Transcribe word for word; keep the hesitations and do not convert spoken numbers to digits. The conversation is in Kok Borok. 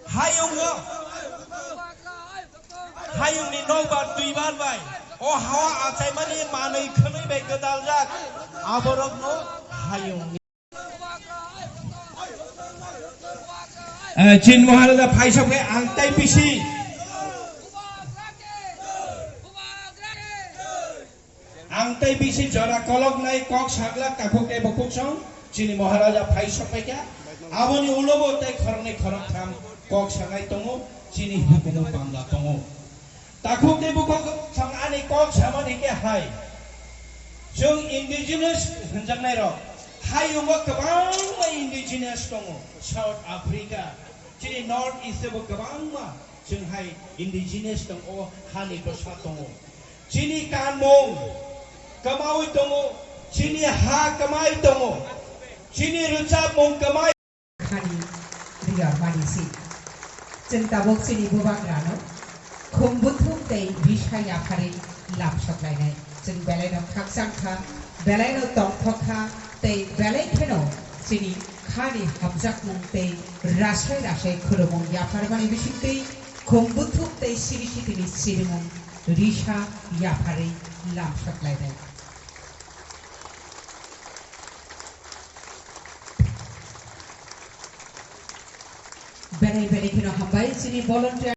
Hayungo, hayungni nokbar duibar bai o hawa achaimani manwi khwnwi bai gwdaljak, aborokno hayungni. Eh, Chin Maharaja phaisok khe ang tai bisi. Ang tei bisi jora koloknai kok saglak takhuk tei bukhuk song chini Maharaja phai sokpaikha. Aboni ulobo tei khoroknwi khoroktham kok sanai tongo, chini hukumu pamla tongo. Takhuk tei bukhuk song ani kok samani khe hai. Chwng indigenous hwnjaknai rok hayungo kwbangma indigenous tongo. South Africa, chini North East bo kwbangma chwng hai indigenous tongo, hani bwsa tongo. Chini kanmung kwmaui tongo, chini ha kwmai tongo, chini rwchapmung kwmai. Khani riyar mani si. Chwng tabuk chini bubagrano khum buthum tei risa yapharwi lamsoklainai. Chwng belaino khakchang kha, belaino tongthok kha, tei belai kheno chini khani hamjakmung tei rasai rasai khulumung yapharmani bisingtwi khum buthum tei siri sitini sirimung risa yapharwi lamsoklainai. Belai belai kheno hambai chini volunteer.